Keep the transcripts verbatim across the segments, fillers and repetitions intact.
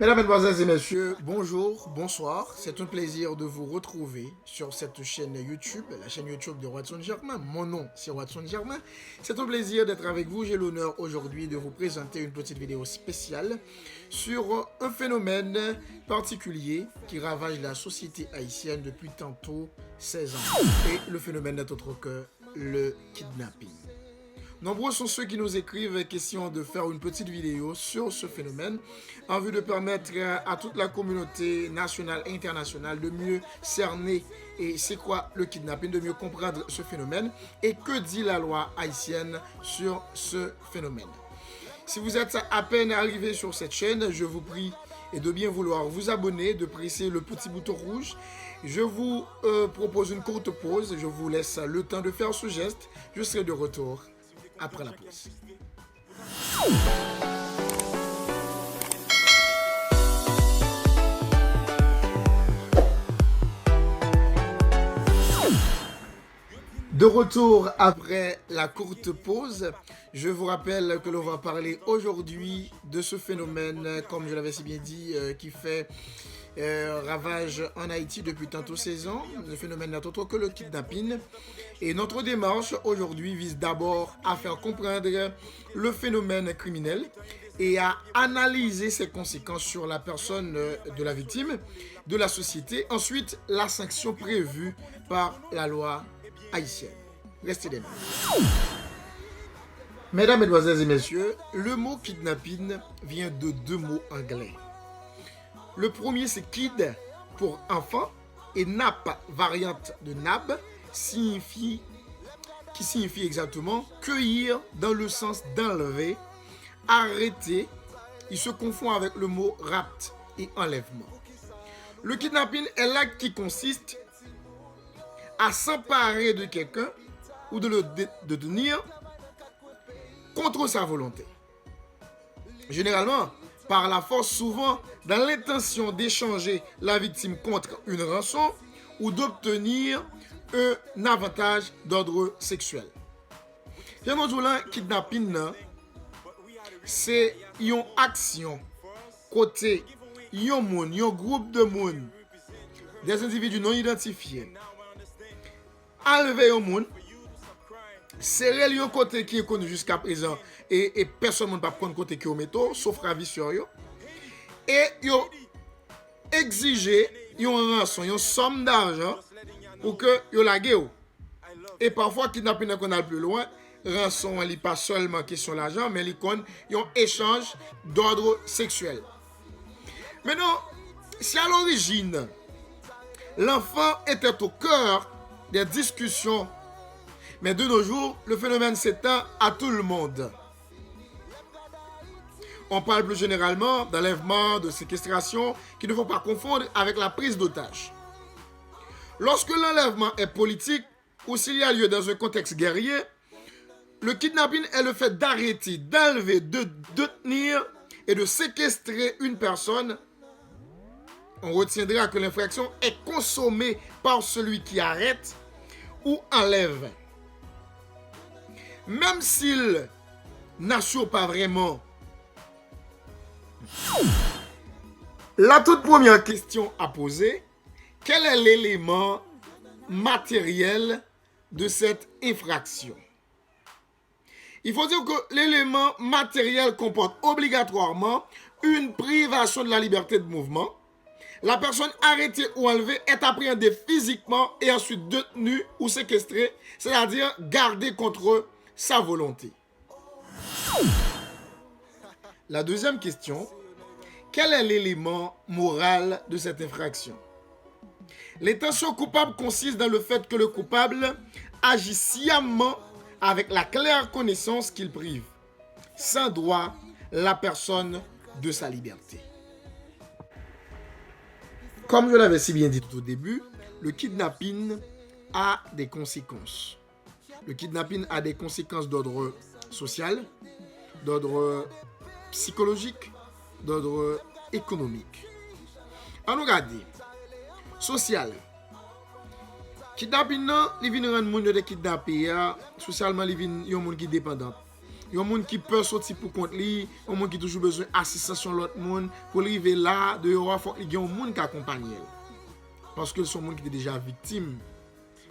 Mesdames, Mesdemoiselles et Messieurs, bonjour, bonsoir. C'est un plaisir de vous retrouver sur cette chaîne YouTube, la chaîne YouTube de Watson Germain. Mon nom, c'est Watson Germain. C'est un plaisir d'être avec vous. J'ai l'honneur aujourd'hui de vous présenter une petite vidéo spéciale sur un phénomène particulier qui ravage la société haïtienne depuis tantôt seize ans. Et le phénomène n'est autre que le kidnapping. Nombreux sont ceux qui nous écrivent question de faire une petite vidéo sur ce phénomène en vue de permettre à toute la communauté nationale et internationale de mieux cerner et c'est quoi le kidnapping, de mieux comprendre ce phénomène et que dit la loi haïtienne sur ce phénomène. Si vous êtes à peine arrivé sur cette chaîne, je vous prie et de bien vouloir vous abonner, de presser le petit bouton rouge. Je vous euh, propose une courte pause. Je vous laisse le temps de faire ce geste. Je serai de retour après la pause. De retour après la courte pause, je vous rappelle que l'on va parler aujourd'hui de ce phénomène, comme je l'avais si bien dit, euh, qui fait euh, ravage en Haïti depuis tantôt seize ans. Le phénomène n'est autre que le kidnapping. Et notre démarche aujourd'hui vise d'abord à faire comprendre le phénomène criminel et à analyser ses conséquences sur la personne euh, de la victime, de la société. Ensuite, la sanction prévue par la loi haïtienne. Restez des nôtres. Mesdames, Mesdemoiselles et Messieurs, le mot kidnapping vient de deux mots anglais. Le premier, c'est kid pour enfant et nap, variante de nab, signifie, qui signifie exactement cueillir dans le sens d'enlever, arrêter. Il se confond avec le mot rapt et enlèvement. Le kidnapping est l'acte qui consiste à s'emparer de quelqu'un ou de le dé- détenir contre sa volonté. Généralement, par la force, souvent dans l'intention d'échanger la victime contre une rançon ou d'obtenir un avantage d'ordre sexuel. Jan nou di w la, kidnapin nan, se yon aksyon kote yon moun, yon gwoup de moun, des individus non identifiés, anlve yon moun, sere l yon kote ki enkoni jiska prezan, e, e pèsonn moun p ap konn kote ke yo mete w, sof ravisè yo, e yo egzije yon ranson, yon sòm dajan pou ke yo lage w. E pafwa, kidnapin nan konn al pi lwen, ranson an li pa sèlman kesyon lajan, men li konn yon echanj d'ordre sexuel. Maintenant, si à l'origine, l'enfant était au cœur des discussions, mais de nos jours, le phénomène s'étend à tout le monde. On parle plus généralement d'enlèvement, de séquestration, qu'il ne faut pas confondre avec la prise d'otage. Lorsque l'enlèvement est politique ou s'il y a lieu dans un contexte guerrier, le kidnapping est le fait d'arrêter, d'enlever, de détenir et de séquestrer une personne. On retiendra que l'infraction est consommée par celui qui arrête ou enlève, même s'il n'assure pas vraiment. La toute première question à poser, quel est l'élément matériel de cette infraction? Il faut dire que l'élément matériel comporte obligatoirement une privation de la liberté de mouvement. La personne arrêtée ou enlevée est appréhendée physiquement et ensuite détenue ou séquestrée, c'est-à-dire gardée contre sa volonté. La deuxième question, quel est l'élément moral de cette infraction? L'intention coupable consiste dans le fait que le coupable agit sciemment avec la claire connaissance qu'il prive sans droit la personne de sa liberté. Comme je l'avais si bien dit tout au début, le kidnapping a des conséquences. Le kidnapping a des conséquences d'ordre social, d'ordre psychologique, d'ordre économique. Ann nou gade. Sosyal. Kidnapin nan, li vin rann moun yo te kidnape a, sosyalman, li vin yon moun ki depandan. Yon moun ki pè soti pou kont li, yon moun ki toujou bezwen asistans yon lòt moun. Pou l rive la, deyò a, fòk li gen yon moun k akonpanye l. Paske l se yon moun ki te deja viktim.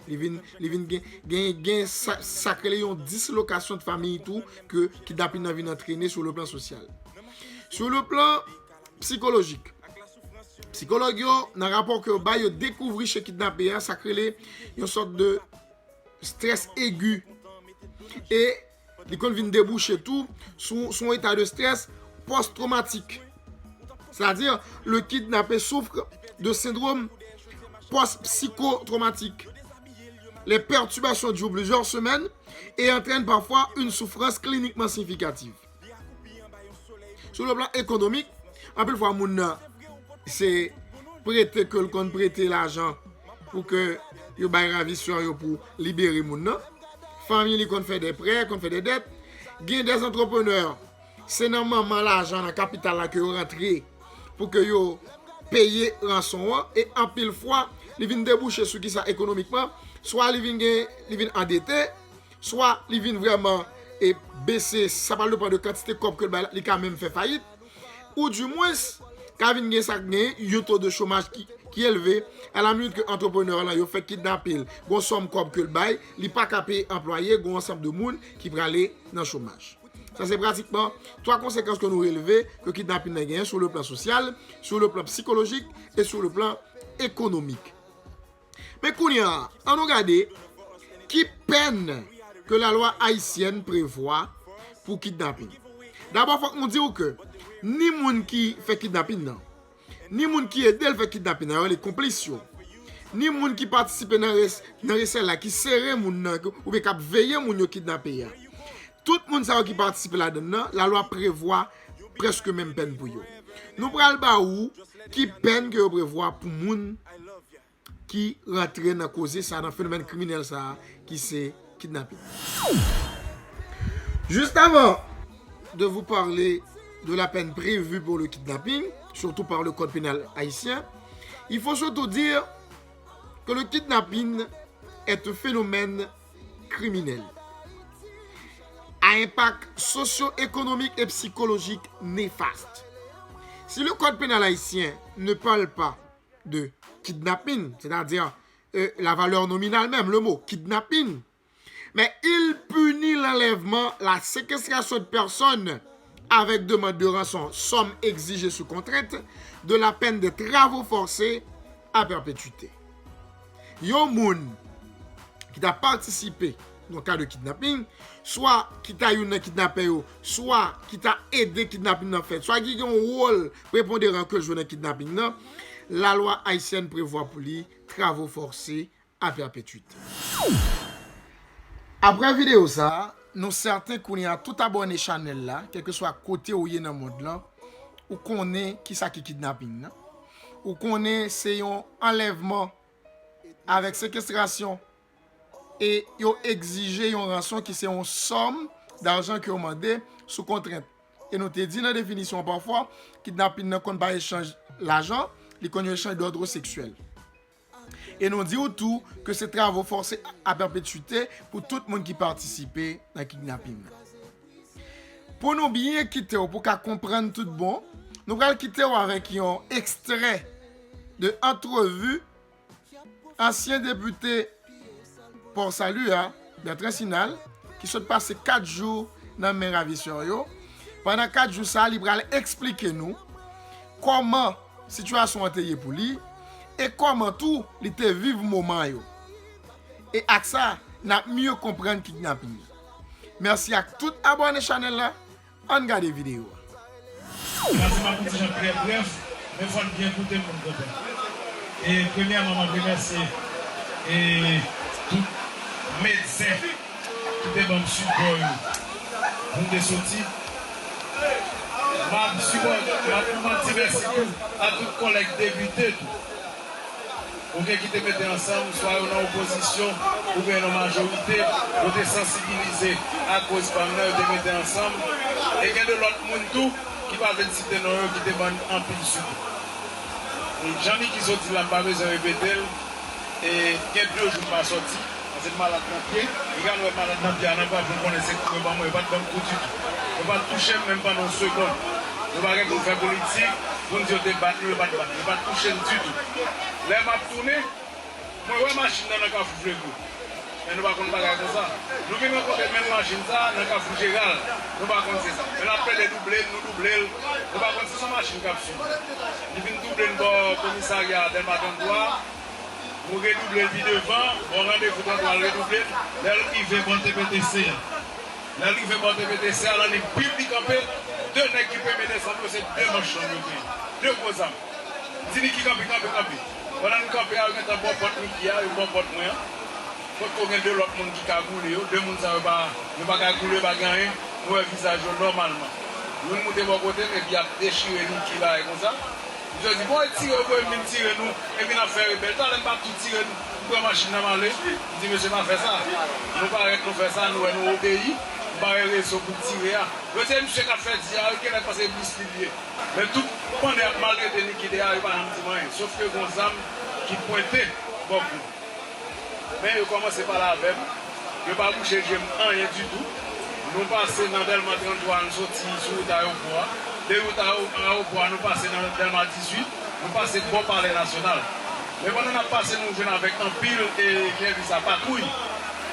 Li vin, li vin gen, gen, gen sa, sa k rele yon dislokasyon de famiy tou, ke kidnapin nan vin antrene sou le plan sosyal. Sou le plan sikolojik, sikològ yo, nan rapò ke yo bay, yo dekouvri chez kidnape a, sa k rele yon sòt de strès egi. E li konn vin debouche tou sou, sou yon eta de strès pòs-twomatik. C'est-à-dire, le kidnappé souffre de syndrome post-psychotraumatique. Les perturbations durent plusieurs semaines et entraînent parfois une souffrance cliniquement significative. Sou le plan ekonomik, anpil fwa moun nan, se prete ke l konn prete lajan pou ke yo bay ravisè yo pou libere moun nan. Fanmi li konn fè de prè, konn fè de dèt. Gen de antreprenè, se nan manman lajan, nan kapital la ke yo rantre pou ke yo peye ranson an. E anpil fwa, li vin debouche sou kisa ekonomikman? Swa li vin gen, li vin andete, swa li vin vrèman e bese, sa pral depann de kantite kòb ke l bay la, li ka menm fè fayit, ou dimwens, ka vin gen sa k gen yon to de chomaj ki, ki elve, a la minit ke antreprenè lan yo fèk kidnape l, gon sòm kòb ke l bay, li pa ka peye anplwaye, gon ansanm de moun ki prale nan chomaj. Sa se pratikman twa konsekans ke nou releve ke kidnapin nan genyen sou le plan sosyal, sou le plan sikolojik e sou le plan ekonomik. Men kounye a, ann nou gade ki pèn ke lalwa ayisyèn prevwa pou kidnapin. Dabò, fòk nou di w ke ni moun ki fè kidnapin nan, ni moun ki ede l fè kidnapin nan, yo rele konplis yo, ni moun ki patisipe nan res-, nan resèl la, ki sere moun nan, oubyen k ap veye moun yo kidnape a. Tout moun sa yo ki patisipe ladann nan, lalwa prevwa prèske menm pèn pou yo. Nou pral ba ou ki pèn ke yo prevwa pou moun ki rantre nan koze sa, nan fenomèn kriminèl sa, ki se kidnapin. Juste avant de vous parler de la peine prévue pour le kidnapping, surtout par le code pénal haïtien, il faut surtout dire que le kidnapping est un phénomène criminel à impact socio-économique et psychologique néfaste. Si le code pénal haïtien ne parle pas de kidnapping, c'est-à-dire, euh, la valeur nominale même, le mot kidnapping, mais il punit l'enlèvement, la séquestration de personnes avec demande de rançon, somme exigée sous contrainte, de la peine de travaux forcés à perpétuité. Yon moun ki ta patisipe nan ka de kidnaping, swa ki ta youn nan kidnapè yo, swa ki ta ede kidnaping nan fèt, swa ki gen yon wòl preponderan ke l jwe nan kidnaping nan, lalwa ayisyèn prevwa pou li travaux forcés à perpétuité. Apre videyo sa, nou sèten kounye a tout abòne chanèl la, kèlkeswa kote ou ye nan mond lan, ou konnen kisa ki kidnaping nan. Ou konnen se yon anlèvman avèk sekestrasyon e yo egzije yon ranson ki se yon sòm dajan ke yo mande sou kontrent. E nou te di nan definisyon an pafwa, kidnaping nan konn pa echanj lajan, li konn yon echanj d'ordre sexuel. E nou di w tou ke se travaux forcés à perpétuité pou tout moun ki patisipe nan kidnaping nan. Pou nou byen kite w pou w ka konprann tout bon, nou pral kite w avèk yon ekstrè de antrevi ansyen depite Port Salut a, Bertrand Sinal, ki sot pase kat jou nan men ravisè yo. Pandan kat jou sa, li pral eksplike nou kòman sitiyasyon an te ye pou li e kòman tou li te viv moman yo. E ak sa, n ap mye konprann kidnaping nan. Mèsi ak tout abòne chanèl la. Ann gade videyo a. M ap di m ap yon ti jan trè brèf, men fò n byen koute m pou n konprann. E premyèman, m ap remèsye e tout medsen ki te ban m sipò yo pou m te soti. M ap sipò, m ap, m ap di mèsi tou a tout kòlèg depite tou. Oubyen ki te mete ansanm, swa yo nan opozisyon, oubyen nan majorite, yo te sansibilize akoz pa m nan, yo te mete ansanm. E gen de lòt moun tou ki pa vle n site non yo, ki te ban n anpil sipò. Jan Niki sot di la, m pa bezwen repete l. E gen de jou m pa sòti, paske m malad nan pye. Li ka wè malad nan pye a nan bra pou l konnen se kou yo ban mwen, yo pa t ban m kou ditou. Yo pa t touche m menm pandan yon segonn. Yo pa gen pou l fè politik, pou n di yo te bat nou, yo pa t bat nou. Yo pa t touche m ditou. Lè m ap tounen, mwen wè machin nan nan Kafou Flegrou. Men nou pa konn bagay konsa. Nou vin rankontre menm machin sa a nan Kafou Jeral. Nou pa konn se sa. Men l ap plede double n, nou double l. Nou pa konn si se yon machin k ap swiv nou. Li vin double n bò komisarya Dèlma trannntwa. Nou redouble l pi devan, bò randevou trannntwa, l redouble l. Lè l rive bò T P T C a. Lè l rive bò T P T C a, l annik bip, li kanpe. De nèg ki premye desann yo, se de manch long yo te ye. De gwo zam. M di Niki kanpe, kanpe, kanpe. Pandan n kanpe a, yo gentan bò pòt Niki a, yo bò pòt mwen an. Potko gen de lòt moun ki kagoule yo. De moun sa yo pa, yo pa kagoule, yo pa gen anyen. Nou wè vizaj yo nòmalman. Youn moute bò kote m epi y ap dechire Niki bagay konsa. Misye di, "Bon, e tire yo voye m vin tire nou, epi n ap fè rebèl. Talè m pa tou tire nou, m pran machin nan m ale." M di, "Mesye, pa fè sa. Nou parèt, nou fè sa, nou wè nou obeyi. M pa wè rezon pou n tire a." Yo di, "E misye k ap fè di a, wi, genlè panse e blis li l ye." Men tout pandan y ap maltrete Niki deyò a, yo pa janm di m anyen. Sof ke gen yon zam ki pwente bò kou m. Men yo kòmanse pale avè m. Yo pa bouche je m anyen ditou. Nou pase nan Dèlma trannntwa, nou soti sou wout ayewopò a. De wout ayo-, ayewopò a, nou pase nan Dèlma dizuit. Nou pase bò Palè Nasyonal. Men pandan n ap pase, nou jwenn avèk anpil, e, kiyès di sa, patwouy.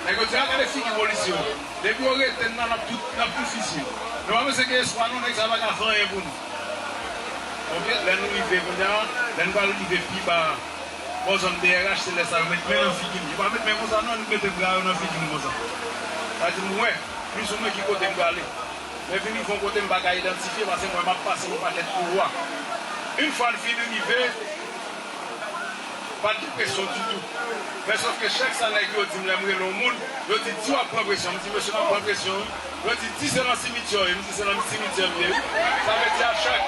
Nèg yo di, "A, gade figi polisye yo." Depi yo rete n nan, n ap tou, n ap tou fizye. Nou pa bezwen gen espwa, non, nèg sa yo pa ka fè anyen pou nou. Oke, lè nou rive kounye a, lè nou pral rive pi ba, bò zòn D R H, se lè sa yo met men nan figi m. Yo pa met men konsa, non, yo mete bra yo nan figi m konsa. Sa di m wè, plizoumwen ki kote m prale. Men vin rive yon kote m pa ka idantifye, paske mwen m ap pase yon pakèt koulwa. Yon fwa n fin rive, pa t gen presyon ditou. Men sòf ke chak sa nèg yo di m lè m rele yon moun, yo di, "Di w ap pran presyon." M di, "Mesye, m ap pran presyon, wi." Yo di, "Di se nan simityè w ye." M di, "Se nan simityè m ye, wi." Sa vle di a chak,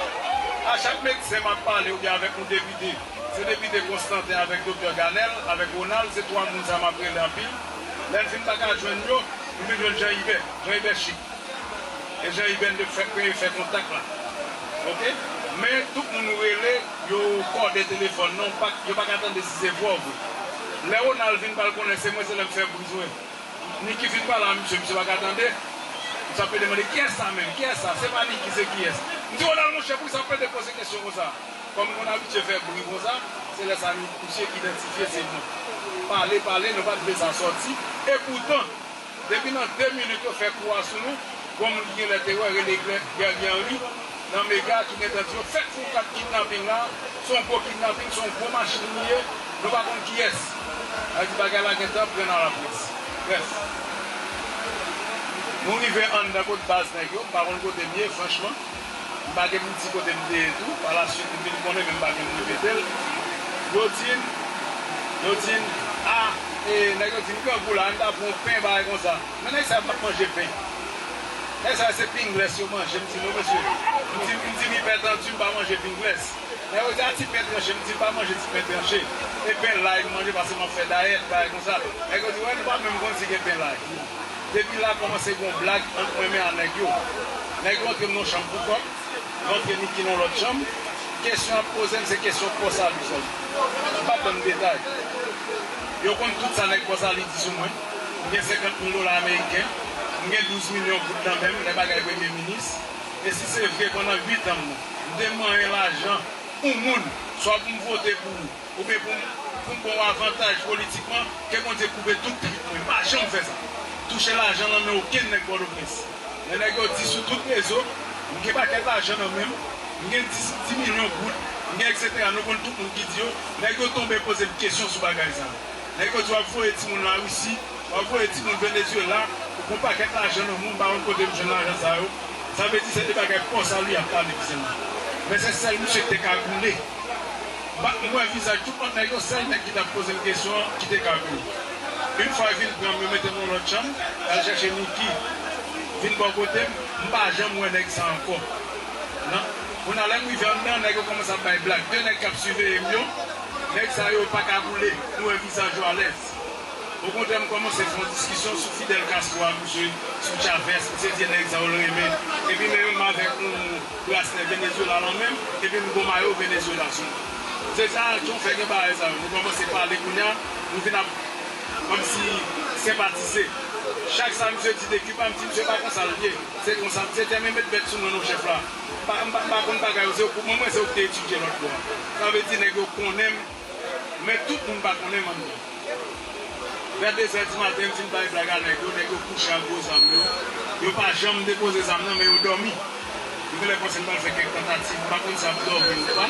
a chak medsen m ap pale oubyen avèk yon depite, se depite Konstantin avèk doktè Ganèl, avèk Ronald, se twa moun sa m ap rele anpil. Lè n fin pa ka jwenn yo, m vin jwenn Jan Ibè, Jan Ibè Chik. E Jan Ibè n te fè, fè kontak la. Oke? Men tout moun ou rele, yo kòde telefòn nan, ou pa, yo pa ka tande si se vre ou vre. Lè Ronald vin pral konnen se mwen, se lè m fè bri sou mwen. Niki fin pale a misye, misye pa ka tande. Misye ap pede mande, "Kiyès sa menm? Kiyès sa? Se pa Niki, se kiyès?" M di, "Ronald, monchè, poukisa w ap pede poze kesyon konsa?" Kòm m konn abitye fè bri konsa, se lè sa mi-, misye idantifye se mwen. Pale, pale, nou pa t vle sa sòti. Epoutan, depi nan de minit yo fè kou a sou nou, gon moun ki genlè te wè rele Guerrier Henry nan Mega ki gentan di yo fèk fè yon kat kidnaping la, se yon gwo kidnaping, se yon gwo machin li ye, nou pa konn kiyès. Sa di bagay la gentan pran nan laprès. Brèf, nou rive anndan kot baz nèg yo, m pa konn kote m ye, franchman. M pa gen pou m di kote m te ye tou. Palaswit, m vin konnen, men m pa gen pou m repete l. Yo di n, yo di n, a, e, nèg yo di n grangou la, n ta pran yon pen, bagay konsa. Men nèg sa yo p ap manje pen. Nèg sa yo se Pringles yo manje. M di, "Non, mesye." M di, m di, "M ipètann, m pa manje Pringles." Nèg yo di, "A, ti pen tranche." M di, "M pa manje ti pen tranche. E pen lay m manje, paske m ap fè dayèt, bagay konsa." Nèg yo di, "Wè, nou pa menm konn si gen pen lay." Depi la kòmanse gon blag ant mwen men a nèg yo. Nèg yo antre m nan yon chanm pou kò m, yo antre Niki nan yon lòt chanm. Kesyon y ap poze m, se kesyon Pò Sali sèlman. M p ap ban n detay. Yo konn tout sa nèg Pò Sali di sou mwen. M gen senkant mil dola ameriken. M gen douz milyon goud nan men m, lè bagay premye minis. E si se vre, pandan uit an m nan, m te manyen lajan yon moun, swa pou m vote pou ou, oubyen pou m, pou m ba w avantaj politikman, ke Bondye koupe tout trip mwen. M pa janm fè sa. Touche lajan nan men okenn nèg Pòtoprens. Men nèg yo di sou tout rezo, m gen pakèt lajan nan men m, m gen dis, dis milyon goud, m gen etsetera. Nou konn tout moun ki di yo, nèg yo tonbe poze m kesyon sou bagay sa. Nèg yo di w ap voye timoun Larisi, w ap voye timoun Venezuela, ou pran pakèt lajan nan men w, m pa konn kote m jwenn lajan sa yo. Sa vle di se de bagay Pò Sali y ap pale sèlman. Men se sèl misye ki te kagoule. M pa, m wè vizaj tout lòt nèg yo, sèl nèg ki t ap poze m kesyon an ki te kagoule. Yon fwa yo vin pran m, yo mete m nan lòt chanm, y al chèche Niki. Vin bò kote m, m pa janm wè nèg sa ankò. Nan, kounye a lè m rive anndan, nèg yo kòmanse ap bay blag. De nèg k ap siveye m yo, nèg sa yo pa kagoule, nou wè vizaj yo alèz. Okontrè, m kòmanse fè yon diskisyon sou Fidel Castro ak misye, sou Chavez, misye di e nèg sa yo l renmen. Epi m menm avèk yon brasle Venezuela nan men m, epi m gon mayo Venezuela sou mwen. Se sa, John fè gen bagay sa yo. Nou kòmanse pale kounye a, nou vin ap kòmsi senpatize. Chak sa misye di de Kiba, m di misye pa konsa l ye. Se konsa, misye te renmen met bèt sou mwen non chèf la. M pa, m pa, m pa konn bagay yo, se ou, mwen, mwen se ou ki te etidye lòt bò a. Sa vle di nèg yo konnen m, men tout moun pa konnen m anndan. Vè de zè di maten, m fin bay blag a nèg yo, nèg yo kouche ak gwo zam yo. Yo pa janm depoze zam nan, men yo dòmi. Yo genlè panse m pral fè kèk tantativ, m pa konn si y ap dòmi ou pa.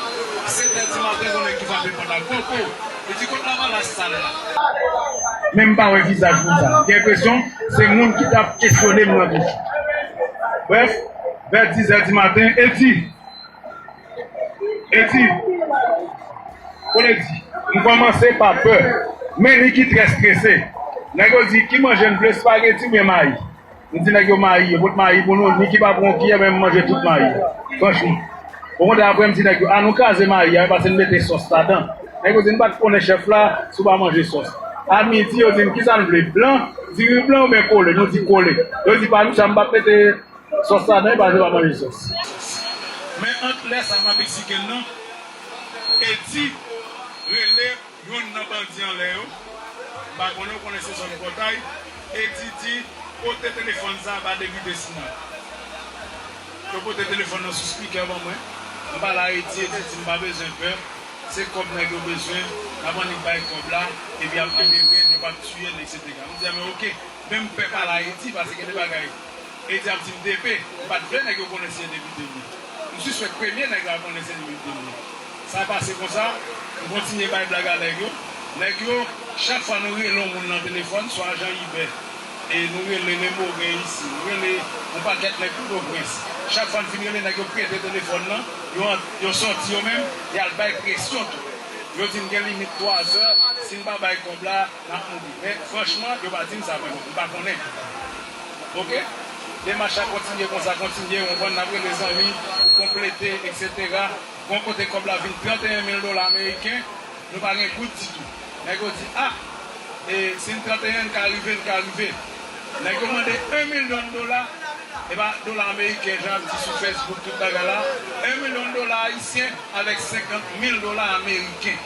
Sèt è di maten, gon nèg ki frape pòt la, po, po. Li di, "Kot lavalas sal la?" Men m pa wè vizaj moun sa. M gen enpresyon se moun ki t ap kesyone m nan toujou. Brèf, vè diz è di maten, Edi, Edi, Edi, m kòmanse pa pè. Men li ki trè strese. Nèg yo di, "Ki manje n vle, espageti oubyen mayi?" M di nèg yo, "Mayi, yo pot mayi pou nou, ni ki pa pran yon kiyè, men m manje tout mayi." Franchman. Okontrè, apre m di nèg yo, "A nou kraze mayi a, wi, pase n mete sòs ladan." Nèg yo di, "Nou pa t konnen chèf la, si w pa manje sòs." A midi, yo di m, "Kisa n vle, blan, diri blan oubyen kole?" Nou di, "Kole." Yo di, "Pa nou sa, m p ap mete sòs ladan, e pa nou pa manje sòs." Men ant lè sa m ap eksplike l nan, Edi rele youn nan bandi anlè yo, m pa konnen, ou konnen se zòn Pòtay, Edi di, "Pote telefòn sa a ba depite Sinal." Yo pote telefòn nan sou spikè ban mwen. M pale a Edi, Edi di, "M pa bezwen pè, se kòb nèg yo bezwen, n ap annik bay kòb la, epi y ap libere n, yo p ap tiye n, etsetera." M di, "A men oke." Men m pè pale a Edi, paske gen de bagay Edi ap di m depe, m pa t vle nèg yo konnen se depite m ye. M sispèk premye nèg la konnen se depite m ye. Sa pase konsa, m kontinye bay blag a nèg yo. Nèg yo, chak fwa nou rele yon moun nan telefòn, swa Jean Hubert, e nou rele Lemoren isi, nou rele yon pakèt nèg Pòtoprens. Chak fwa n fin rele nèg yo prete telefòn nan, yo, yo sòti yo menm, y al bay presyon tou. Yo di n gen limit twa zè, si n pa bay kòb la, n ap mouri. Men, franchman, yo pa di m sa vrèman. M pa konnen. Oke? Demach la kontinye konsa, kontinye, ou konprann, n ap rele zanmi pou konplete, etsetera. Gon kote kòb la vin trannteyen mil dola ameriken, nou pa gen goud ditou. Nèg yo di, "A, e, si n trannteyen, n ka rive, n ka rive." Nèg yo mande en milyon dola, e pa dola ameriken, jan ap di sou Facebook, tout bagay la, en milyon dola ayisyen avèk senkant mil dola ameriken.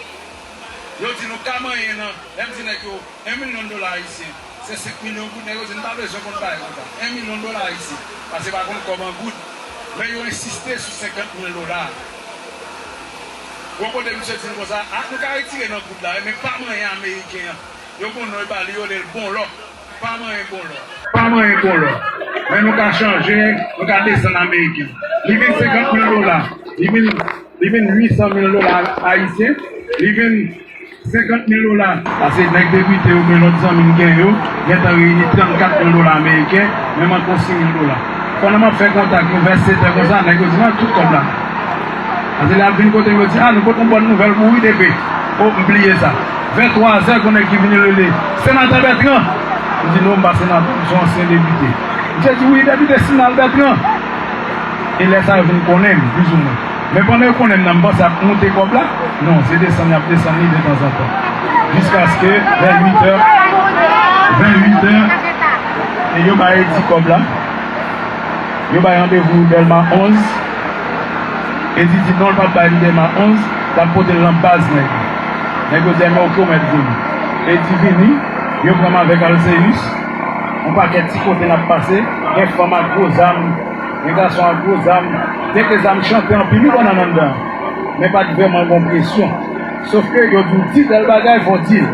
Yo di nou ka manyen nan, lè m di nèg yo, en milyon dola ayisyen, se senk milyon goud, nèg yo di, "Nou pa bezwen konn bagay konsa. En milyon dola ayisyen." Paske pa konn kòb an goud. Men yo ensiste sou senkant mil dola. Gon kote misye di m konsa, "A, nou ka retire nan goud la, wi, men pa manyen ameriken an." Yo gon non yo ba li, yo rele l Bonlò. Pa manyen Bonlò. Pa manyen Bonlò. Men nou ka chanje, nou ka desann ameriken. Li vin senkant mil dola. Li vin Li vin uit san mil dola ayisyen, li vin senkant mil dola. Paske nèg depite yo oubyen lòt zanmi m gen yo, gentan reyini trannkat mil dola ameriken, menm ant yon sis mil dola. Pandan m ap fè kontak yo, vè sèt è konsa, nèg yo di m, "A, tout kòb la." Paske lè y ap vin kote m, yo di, "A, nou pote yon bòn nouvèl pou ou wi, depe." O, m bliye sa. Vè twa zè, gon nèg ki vini rele, "Senatè Bètran!" M di, "Non, m pa senatè, m se yon ansyen depite." Misye di, "Wi, depite Sinal Bètran." E lè sa yo vin konnen m, plizoumwen. Men pandan yo konnen m nan, m panse ap moute kòb la. Non, se desann y ap desann li detanzantan. Jiskaske vè uit è, vè uit è, e yo bay Edi kòb la. Yo bay randevou Dèlma onz. Edi di non, l p ap bay li Dèlma onz, l ap pote l nan baz nèg. Nèg yo di, "Enben, oke, ou mèt vini." Edi vini, yo pran m avèk Alzeyus. Yon pakèt ti kote n ap pase, gen fanm ak gwo zam, gen gason ak gwo zam, byen ke zam chante anpil wi bannann anndan an, men pa t vrèman gon presyon. Sof ke yo di w di tèl bagay, fò w di l,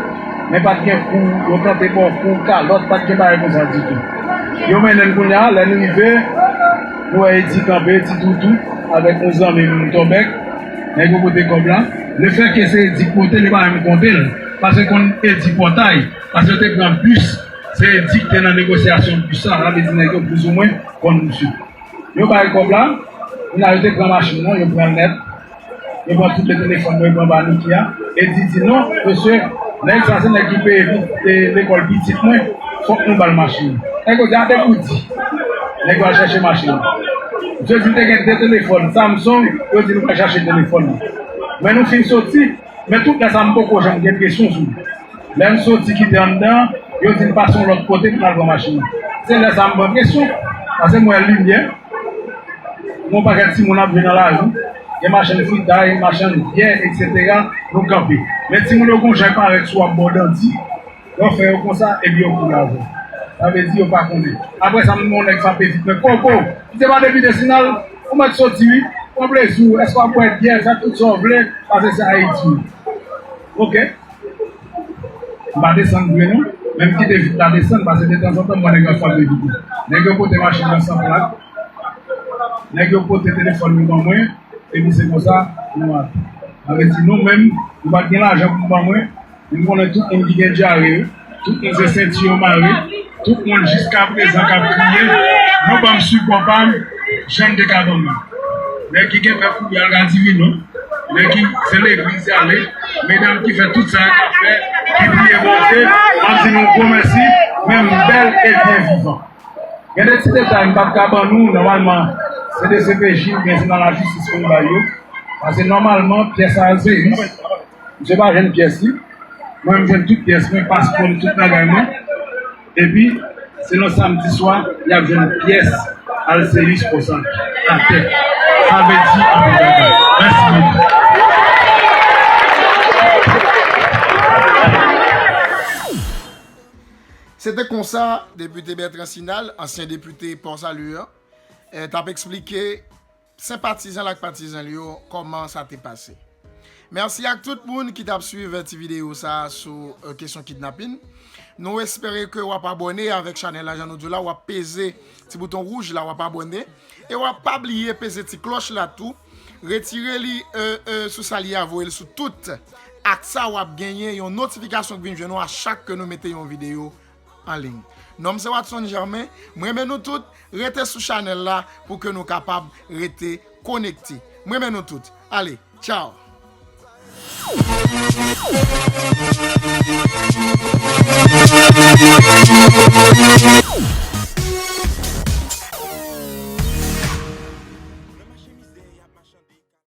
men pa t gen kou, yo tante ba w kou, kalòt, pa t gen bagay konsa ditou. Yo mennen n kounye a, lè n rive, nou wè Edi kanpe, Edi Toutou, avèk yon zanmi m Tòbèk, nèg yo pote kòb la. Lefètke se Edi k pote l, yo pa menm konte l, paske konn Edi Pòtay, paske yo te pran bis. Se Edi ki te nan negosyasyon bis la, sa vle di nèg yo plizoumwen konn misye. Yo bay kòb la, kounye a yo te pran machin nan, yo pran l nèt. Yo pran tout de telefòn mwen, yo pran ba Niki a. Edi di, "Non, mesye, nèg sa se nèg ki peye pi-, e, lekòl pitit mwen, fòk nou ba l machin." Nèg yo di, "A, depi w di." Nèg yo al chèche machin nan. Misye di, "M te gen de telefòn Samsung," yo di, "Nou pral chache telefòn nan." Men nou fin soti, men tout lè sa a m poko janm gen presyon sou m. Lè m soti kite anndan an, yo di m pase yon lòt kote pou m al pran machin nan. Se lè sa a m pran presyon, paske m wè limyè, m wè yon pakèt timoun ap jwe nan lari. Gen machann fritay, machann byè, etsetera, nou kanpe. Men timoun yo gon jan parèt sou w ap ba w danti, lè w fè yo konsa, epi yo kouri avè w. Sa vle di yo pa konnen. Apre sa, m wè yon nèg frape vit mwen, Koko, ou se pa depite Sinal, ou mèt soti wi, pran plezi w, èske w ap bwè byè, fè tout sa w vle, paske se Ayiti wi. Oke. M pa desann vre non, men m kite vit la desann, paske detanzantan m wè nèg yo ap frape vit mwen. Nèg yo pote machin nan san plak, nèg yo pote telefòn yo ban mwen, epi se konsa nou ap. Sa vle di nou menm, nou pa t gen lajan pou ban mwen, men m konnen tout moun ki gen dyare yo, tout moun se senti yo mare, tout moun jiskaprezan k ap kriye, nou ban m sipò pa m, jan n te ka ban m nan. Nèg ki gen pè kouri al ka Divino, nèg ki se legliz y ale, medam ki fè tout sa y ap fè, ki priye Bondye, m ap di nou gwo mèsi, men m bèl e byen vivan. Gen de ti detay m p ap ka ban nou, nòmalman, se D C P J oubyen se nan lajistis pou nou bay yo. Paske nòmalman, pyès sa a se ris. Misye pa jwenn pyès li. Mwen, m jwenn tout pyès mwen, paspò m, tout bagay mwen. Epi, se nan samdi swa, y ap jwenn pyès Alcéus konsa atè. Sa vle di anpil bagay. Mèsi bokou. Se te konsa, depite Bertrand Sinal, ansyen depite Port Salut an, eh, t ap eksplike senpatizan l ak patizan l yo kòman sa te pase. Mèsi ak tout moun ki t ap swiv ti videyo sa a sou, eh, kesyon kidnapin. Nou espere ke w ap abòne avèk chanèl la, jan nou di w la, w ap peze ti bouton wouj la, w ap abòne. E w ap pa bliye peze ti klòch la tou. Retire li, eh, eh, sou sa li a, voye l sou tout. Ak sa, w ap genyen yon notifikasyon ki vin jwenn ou a chak ke nou mete yon videyo an liy. Non m se Watson Germain, m renmen nou tout, rete sou chanèl la pou ke nou kapab rete konekte. M renmen nou tout. Ale, tchaw!